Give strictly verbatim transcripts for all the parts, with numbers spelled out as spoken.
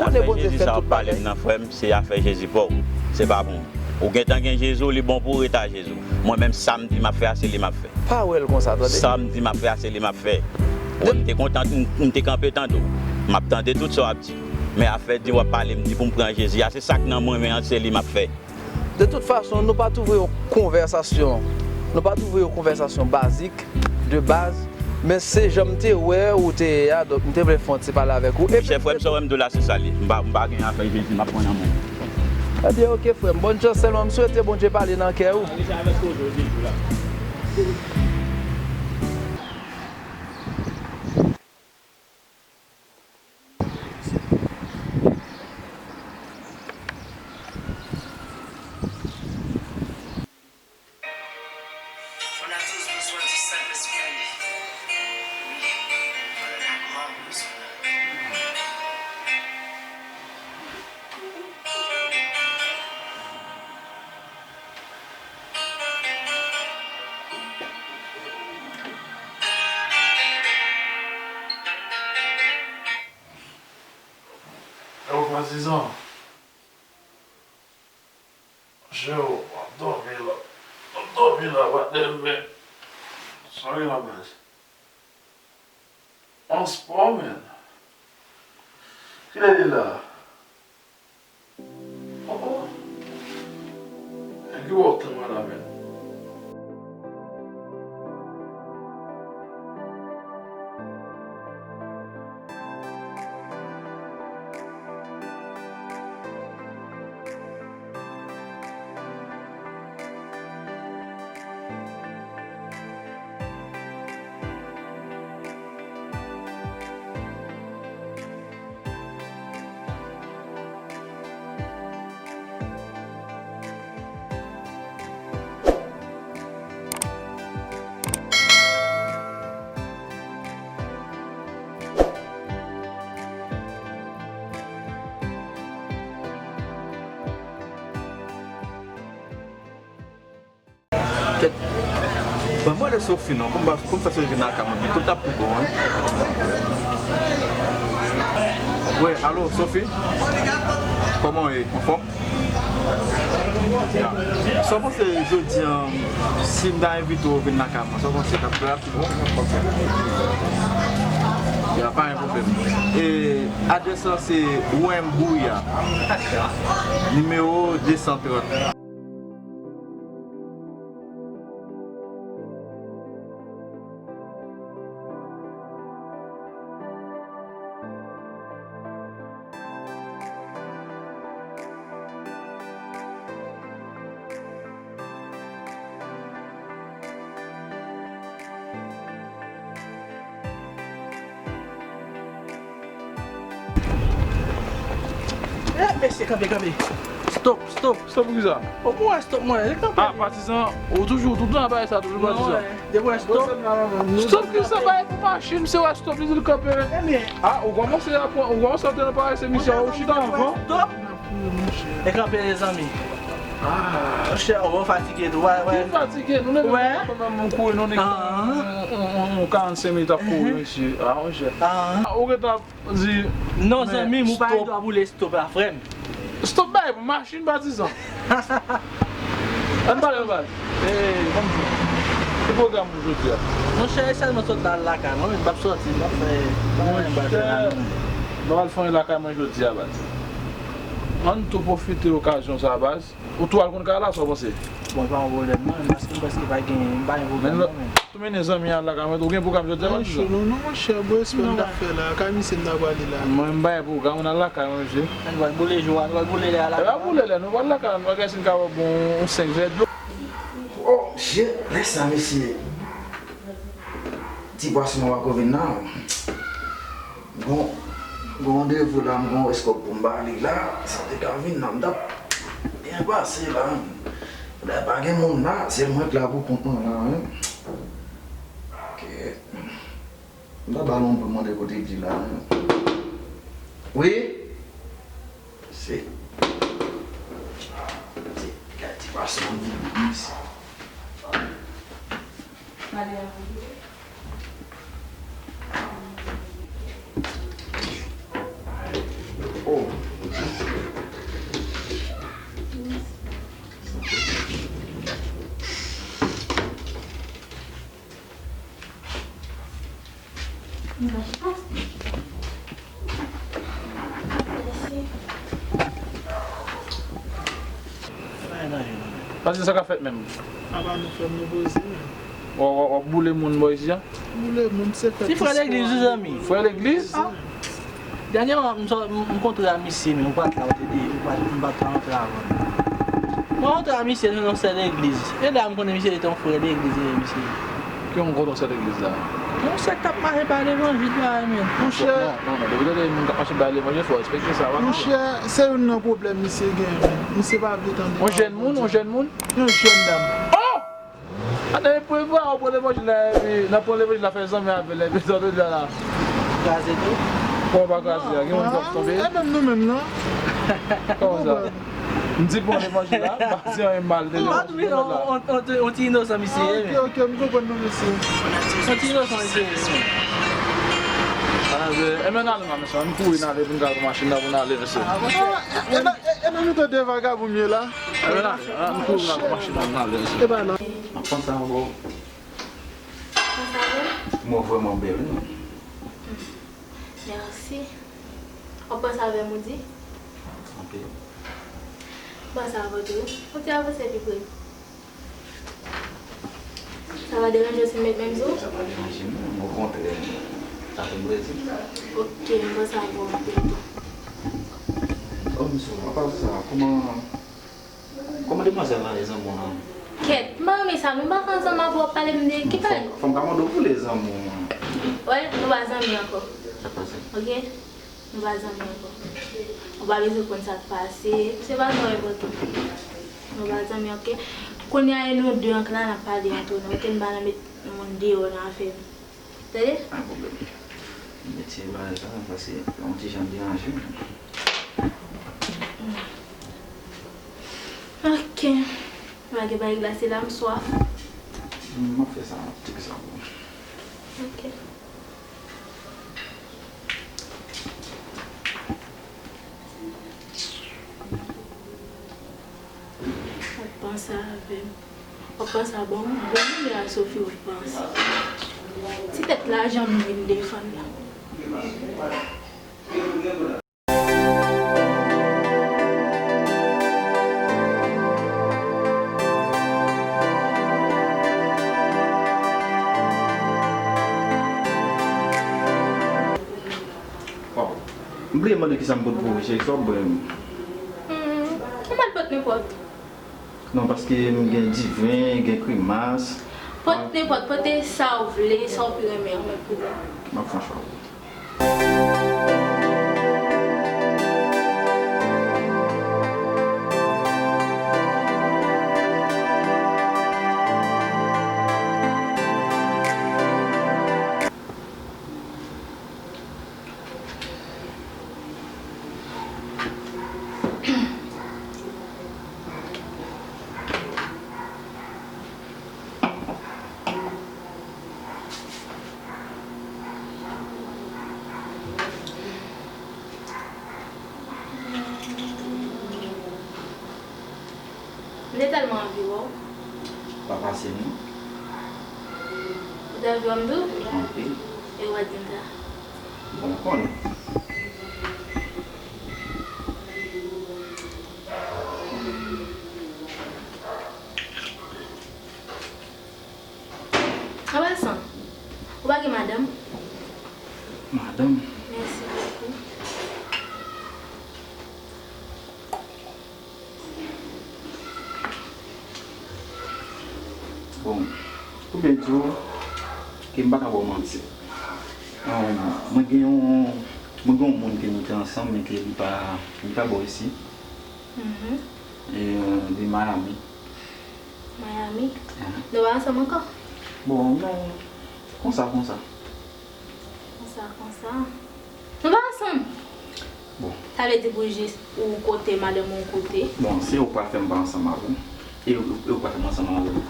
Afè Jezi sa w ap pale m nan, frè m, se afè Jezi pa w. Se pa pou mwen. Ou gentan gen Jezi w, li bon pou ou, ret a Jezi w. Mwen menm, sa m di m ap fè a, se li m ap fè. Pa wè l konsa, tande. Sa m di m ap fè a, se li m ap fè. Wè, m te kontan, m, m te kanpe tande w. M ap tande tout sa w ap di. Men afè di w ap pale m, di pou m pran Jezi a, se sa k nan mwen men an, se li m ap fè. De tout fason, nou pa t ouvri yon konvèsasyon. Nou pa t ouvri yon konvèsasyon bazik, de baz, men se jan m te wè ou te ye a, donk m te vle fè yon ti pale avèk ou. Epi Monchè, frè m, sa w wè m di w la, se sa l ye. M pa, m pa gen afè Jezi, m ap pran nan men w. Ebyen, oke, frè m. Bòn chans, sèlman m swete Bondye pale nan kè ou. Yo, patizan. Monchè, w ap dòmi la. W ap dòmi la, patnè, men. Sorry la, baz. An spò, men. Kilè li la? Oh, oh. Nèg yo ap tann mwen la, men. Kèt. Ban mwen rele Sophie non, pou m pa, pou m fè Sophie vin lakay mwen, tout ap pi bon, wi. Wi, alo, Sophie? Kòman w ye? Anfòm? Ya. Sa w panse jodi a, si m ta envite w vin lakay mwen, sa w panse? T ap fè pi bon? Ya, pa gen pwoblèm. E adrès la se rue Mbouya, nimewo de san trant. Eh, mesye, kanpe, kanpe. Stop, stop. Stop pou kisa? O, mwen stop, mwen. Kanpe. Ah, patizan, ou toujou, toujou nan bagay sa, toujou patizan. Depi wè stop. Stop kisa, bagay pou machin, se wè stop, li di l kanpe. Ebyen. Ah, ou kòmanse aprann, ou kòmanse antre nan parese, misye, ou chita anvan. Stop. E kanpe, mezanmi. Ah. Monchè, ou fatige tou, wè, wè. Ou fatige, nou leve pandan m kouri, nou nik yon, yon, yon, yon karannsenk minit ap kouri, mesye. Ah, monchè. Ah, ou gentan ap di, non, zanmi m, ou pa gen dwa boule stop la, frè m. Stop bay pou machin, patizan. Ann pale, baz. Ki pwogram pou jodi a? Monchè, e sèlman sot la al lakay mwen, men m p ap sòti, m p ap fè, m p ap fè anyen lakay mwen. Nou al fè anyen lakay mwen jodi a, baz. Ann tou pwofite okazyon sa, baz. Ou tou al konn kay la, sa w panse? Bon, e pa yon pwoblèm, non, men paske m prèske pa gen, m pa gen pwogram, non, men. Tou mennen zanmi al lakay mwen, ou gen pwogram jodi a, patizan? Non, non, monchè, bon, respè m t ap fè la, kay misye m ta prale la. Mwen, m pa gen pwogram, nou al lakay mwen, mesye. Nou pral boule jou a, nou pral boule lè a lakay mwen. E pa boule lè, nou pral lakay mwen, nou pral gade si n ka wè bon yon senk vè dlo. Oh, shit, lè sa, mesye. Ti pwason an pako vin nan. Gon, gon randevou la, m gon eskòt pou m ba li la. Sa te ka vin nan, m t ap byen pase la. Lè pa gen moun la, se mwen k la pou kont mwen la, wi. Ok. M ta ba l yon bout mande kote li la, wi. Wi? Se, se, gade ti pwason vin isi. Pale avè l. Oh, Paske sa ka fèt menm. Apa nou fè nou poze. W ap boule moun bò isi a? Boule moun se fèt. Ti frè legliz, wi, zanmi. Frè legliz? Dènyèman, m sò, m, m kontre a misye, men ou pa t la, ou te di, ou pa t, m pa t ka rantre avan. Mwen rantre a misye nan yon sè legliz. E la, m konnen misye te yon frè legliz, e misye. Ki yon kontre yon sè legliz la? Yon sè k t ap mache bay levanjil la, men. Monchè. Non, non, non, depi w tande moun k ap mache bay levanjil, fò w respekte sa, pa konsa. Monchè, se youn nan pwoblèm misye genyen, men. Misye pa vle tande. Yon jèn moun, yon jèn moun? Yon jèn dam. Oh! Atè, e pou, e pou, ou pran levanjil la, epi, n ap pran levanjil la, fè zanmi avè l, epi sa w te di la. Kraze tou? Kòman pa kraze a? Gen moun k ap tonbe? E menm nou menm, non? Kòman sa? M di pran levanjil la, m pa di anyen mal de levanjil la. On, on, on, on ti inosan misye ye, men. Ok, ok, m konprann nou, mesye. On ti inosan misye ye, men. Ah, e, e men n ale, mesye, ann kouri n ale, pou n ka pran machin nan, pou n ale, mesye. Ah, e, e, e, e, e, nou tande vagabon m ye la. Ann kouri nan machin nan, ann ale. E ba la. M ap panse avè w. Panse avè m? Mwen vrèman bèl, wi. Mèsi. W ap panse avè m, ou di? Anpil. Panse avè w tou, wi. Ou te avanse pi pre. Sa va deranje w si m met menm sou ou? Sa pa deranje m, non. Okontrè, sa fè m plezi. Ok, m panse avè w anpil tou. Oh, mesye, apa sa, kòman, kòman demwazèl la ye, zanmi w lan? Kèt, m pa renmen sa, nou pa ka ansanm apre w ap pale m de ki bagay? Fò, fò m ka mande w pou le zanmi w lan. Wè, nou pa zanmi ankò. Sa k pase? Ok? Nou pa zanmi ankò. Ou pa bezwen konn sa k pase. Se pa twò enpòtan. Nou pa zanmi, ok? Kounye a, e nou de ank la n ap pale ant nou, ok? M pa nan met moun deyò nan afè nou. Tande? Pa pwoblèm. M retire bagay sa, paske yon ti jan deranje m. Ok. M pa gen bagay glase la, m swaf. M ap fè sa, m ap tcheke sa pou ou. Ok. W ap panse avè m. W ap panse a bon, bon mounn la Sophie w ap panse. Ti tèt lajan m vin defann la. Waw. M bliye mande kisa m pot pou ou, cheri, sa w ap bwè menm? Hmm, ou pa t pot nenpòt. Non, paske m gen diven, gen kremas. Pot nenpòt, pote sa w vle, sa w pi renmen an, mwen pou ou. M ap fè yon chwa pou ou. M te tèlman anvi wè w. Pa pase non. Ou te anvi wè m tou? Anpil. E ou pa t di m sa? Bon, m konnen. An pasan, ou pa gen madanm? Madanm? Mèsi bokou. Bon, pou byen di w, ke m pa ka ba w manti. Ahn, mwen gen yon, mwen gen yon moun ke nou te ansanm, men ke li pa, li pa bò isi. Mhm. E, li Miami. Miami? Mhm. Nou pa ansanm ankò? Bon, non. Konsa, konsa. Konsa, konsa. Nou pa ansanm? Bon. Sa vle di pou jis ou kote, madanm ou kote? Bon, se ou k pral fè m pa ansanm avè w. E ou, e ou k pral fè m ansanm avè w.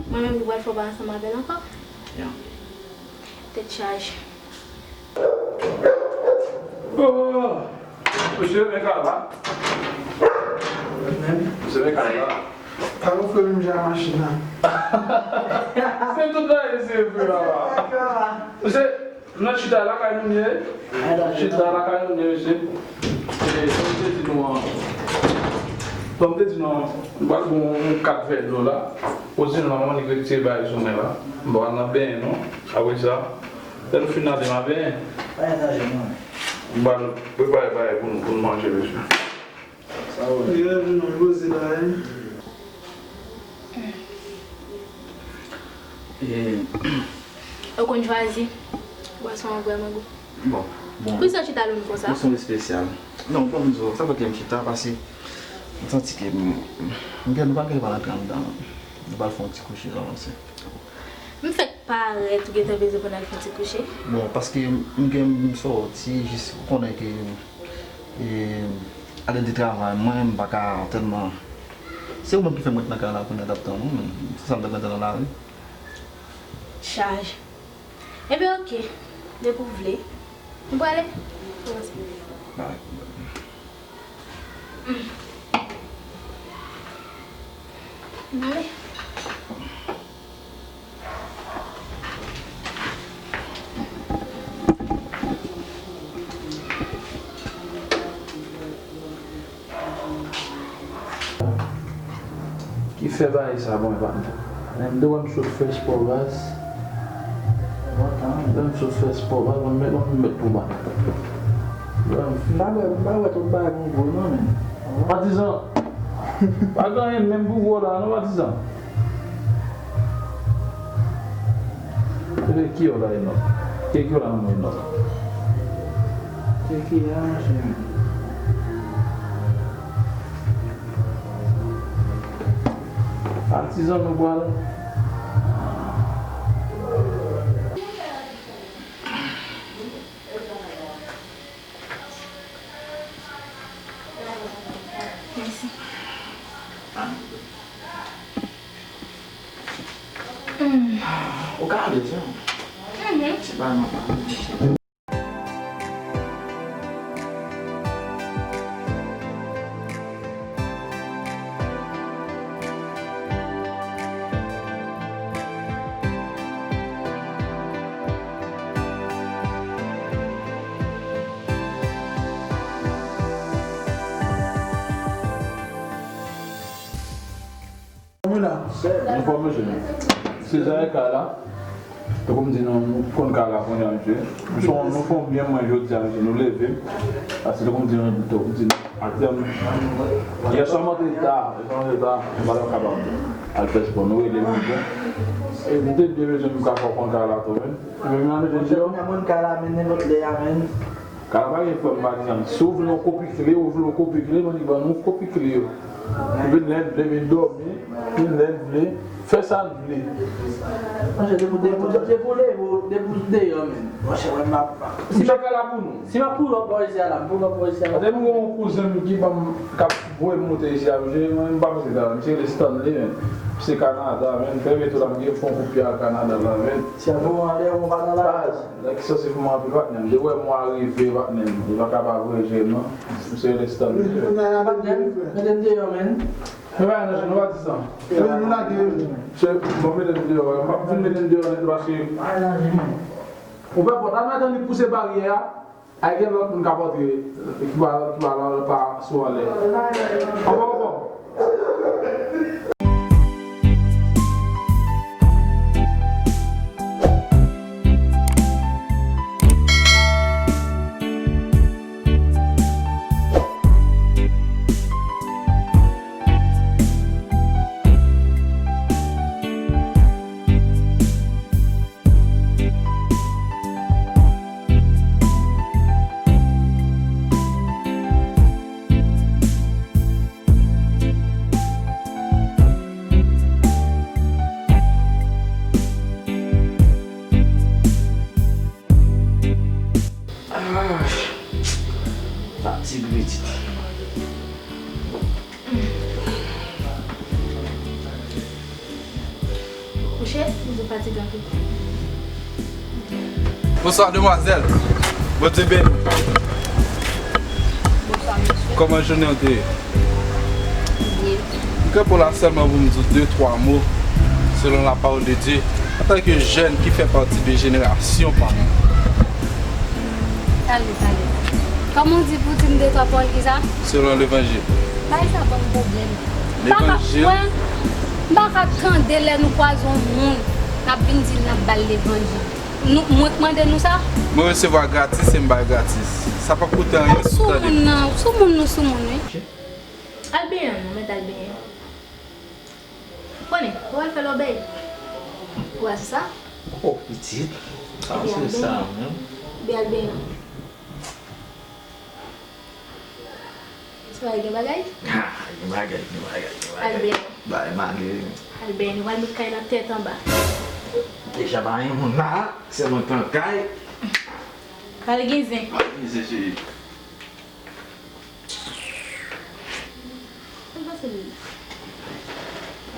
Mwen menm ki pral fè w pa ansanm avè l ankò? Ya. Tèt chaje. Oh! Mesye, men kaba. Mesye, men kaba. Pa gonfle menm jan ak machin nan. Se tout bagay se vre la. Se nan chita lakay nou ye. Chita lakay nou ye, mesye. E, kòm te di nou an, kòm te di nou an, m pral bon yon kat vè dlo la. Osi nan manman li retire bagay sou mwen la. M pral nan benyen non. Apre sa, lè nou fin nan de m a benyen. Pa gen danje non. M pral prepare bagay pou nou, pou nou manje, mesye. Sa ou ye? Yo, nou poze la, wi. E, ou konn chwazi bwason an vrèman gou. Bon, bon. Poukisa w chita lou m konsa? Leson espesyal. Non, bon, m di w, sa fè ke m chita, paske m santi ke m, m gen, nou pa gen pa rantre anndan. Nou pral fè yon ti kouche avanse. M fèk parèt ou gentan bezwen pou n al fè ti kouche? Bon, paske m gen m sòti jis ou konnen ke, e, ale de travay mwen, m pa ka tèlman. Se ou menm ki fè m ret nan kay la kounye a t ap tann ou, men se sa m t ap gentan nan lari. Chaj. Ebyen, oke. Depi w vle. M prale. Avanse. Bay. M ale. Ki fè bagay sa bon, epa m. Lè m te wè m sot fè spò, baz. Lè m sot fè spò, baz, mwen met, mwen met pou baz. M pa wè, m pa wè tout bagay gon gwo non, men. Patizan. Pa gen anyen menm pou gwo la non, patizan. Epi ki yo la, Enòk? Ki, ki yo la nan men Enòk? Ki, ki a, monchè? Patizan nou pral. Mèsi. Ou ka alèz, wi. Mhm. Se pa nòmal. Nou fò mesye nou. Sezè e kay la. Tankou m di nou, nou konn kay la kounye a, mesye. Nou fè, nou fè yon byen mwen jodi a, mesye. Nou leve. Paske tankou m di nou, tankou m di nou, atè m. Yè swa m antre ta, yè swa m antre ta, m pa t ap kapab al fè spò. Nou rele nou bon. E nou te byen bezwen m ka fè w konn kay la tou, men. Men m antre deyò. Mwen kay la, men nenpòt lè a, men. Kay la pa gen frè m, pa di zanmi. Si w vle yon kopi kle, ou vle yon kopi kle, mwen di ban nou kopi kle yo. Ou vin lè l vle, vin dòmi, vin lè l vle, fè sa l vle. Monchè, depi, depi, depi w leve, depi w deyò, men. Monchè, mwen, m ap, si m ap, si m ap pull up bò isi a la, m pull up bò isi a la. Paske m gen yon kouzen m ki ban m, k ap voye m monte isi a, misye, mwen, m pa panse sa, misye rele Stanley, men. Misye Kanada, men. Fè retou la, m gen fon koupye a Kanada la, men. Si a bon, anlè, ou pa nan la. Nèg ki sanse pou mwen anpil, patnè m. Depi w wè mwa rive, patnè m, li pa ka pa voye jere m non. Misye rele Stanley. Patnè m, mete m deyò, men. Men bagay nan je nou, patizan. Epi nou lage, se, bon, mete m deyò, wi. M ap vin mete m deyò nèt paske ou pè pòt la, nou atann li pouse baryè a. Ay, gen lòt moun k ap antre, ki pa, ki pa la, pa sou anlè. Anfòm, anfòm. Ah, fatig wi, timoun. Mouche, m tou fatige anpil. Bonswa, demwazèl. Bondye beni w. Bonswa, mesye. Kòman jounen w te ye? Byen. Krepo la sèlman pou m di w de twa mo selon la parole de Dieu, antanke jèn ki fè pati de jenerasyon pa m. Tande, tande. Kòman w di pou w di m de twa pawòl ki sa? Selon levanjil. Bagay sa ban m pwoblèm. M pa ka, levanjil. Mwen, m pa ka tande lè nou kwaze yon moun, n ap vin di l n ap ba l levanjil. Nou, mwen k mande nou sa? Mwen resevwa gratis e m bay gratis. Sa p ap koute anyen si w tande. Soumoun nan, soumoun nou soumoun, wi. Al benyen non, mèt al benyen. Konnen, ou al fè lòbèy. Ou wè se sa? Oh, pitit. Sa se sa menm. Epi al benyen. Se pa gen bagay? Ah, gen bagay, gen bagay, gen bagay. Al benyen. Bay male. Al benyen, ou al met kay la tèt anba. Deja pa gen moun la, se mwen k pran kay. Al gen zen. Al gen zen, cheri. Al pase li la.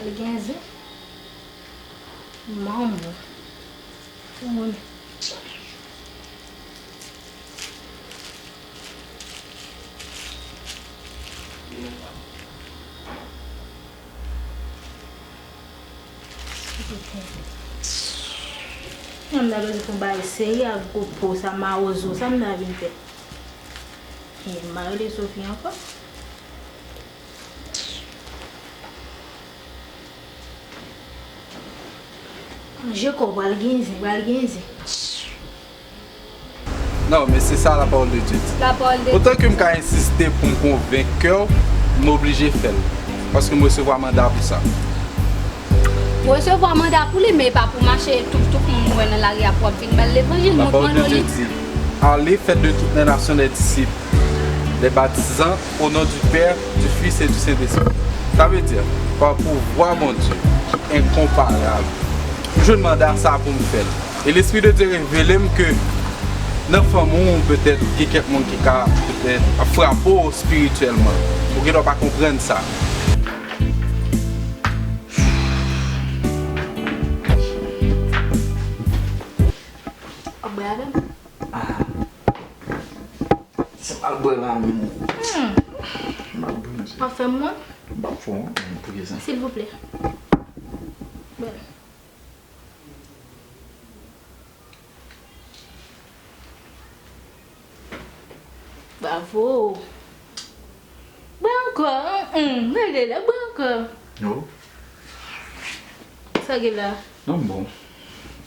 Al gen zen. Manman. Mwen. Mwen ta bezwen fè yon bagay serye ak gwo po sa, mawozo sa m ta vin fè. E m pa rele Sophie ankò. Jeko pral gen zen, pral gen zen. Non, men se sa la parole de Dieu di. La parole de Dieu. Otan ke m ka ensiste pou m konvenk kè w, m oblije fè l. Paske m resevwa manda pou sa. Ou resevwa manda pou li, men e pa pou mache tout, tout moun ou wè nan lari a pou w ap vin ba l levanjil. La parole de Dieu dit, allez, faites de toutes les nations des disciples, les baptisant au nom du Père, du Fils et du Saint-Esprit. Sa vle di, pa pouvwa Bondye ki enkonparab, m jwenn manda sa pou m fè l. E Lespri de Dye revele m ke nan fanmi w, petèt, gen kèk moun ki ka, petèt, ap frape w espirityèlman. Ou gendwa pa konprann sa. W ap bwè avè m? Ah. Se pa l bwè la menm. Hmm. M ap bwè, mesye. W ap fè m wont? M p ap fè w wont, men pou kisa? Silvouplè. Bwè. Bravo. Bwè ankò. Hum, hum. Rele la, bwè ankò. Yo. Sa gen la? Non, m bon. Non,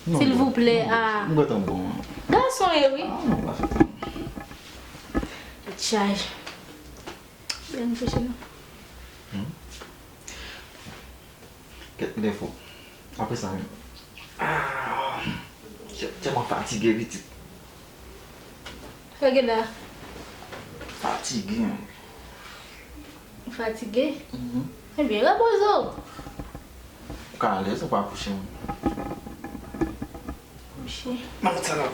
m bon. Silvouplè, ah. M gentan bon. Gason e wi. Ah, non, pa fè tan. Tèt chaje. Byen kouche non. Hmm. Kèt, lè fò. Apre sa menm. Ah, m tèlman fatige, pitit. Sa gen la? Fatige, man. Ou fatige? Mhm. Ebyen, repoze w. Ou ka alèz, ou pa kouche, man. Kouche. Mwen met sa la.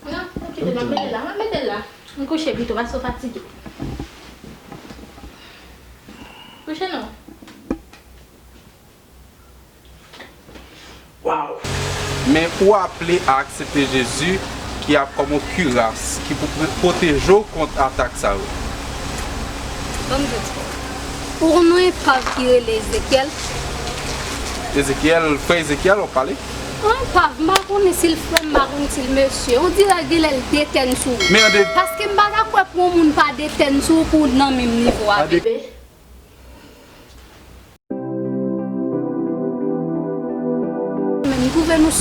Non, non, kite, m ap mete l la, m ap mete l la. M kouche pito, paske w fatige. Kouche non. Wow. Men ou aple a aksepte Jezi ki ap kòm yon kiras ki pou pwoteje w kont atak sa yo. Ban m di w. Ou konn yon epav ki rele Ezekyèl? Ezekyèl, frè Ezekyèl, w ap pale? Yon epav, m pa konnen si l frè, m pa konnen si l mesye. On dirè genlè l detèn sou ou. Men an de- Paske m pa ta kwè pou yon moun pa detèn sou ou pou w nan menm nivo avè l.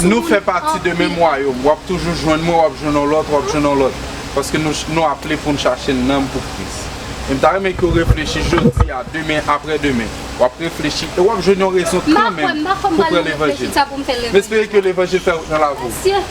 Nou fè pati de menm wayòm. W ap toujou jwenn mwen, w ap jwenn yon lòt, w ap jwenn yon lòt. Paske nou, nou aple pou n chache nanm pou Kris. E m ta renmen ke w reflechi jodi a, demen, aprè demen. W ap reflechi e w ap jwenn yon rezon kanmenm pou pran levanjil. M espere ke levanjil fè wout nan lavi w.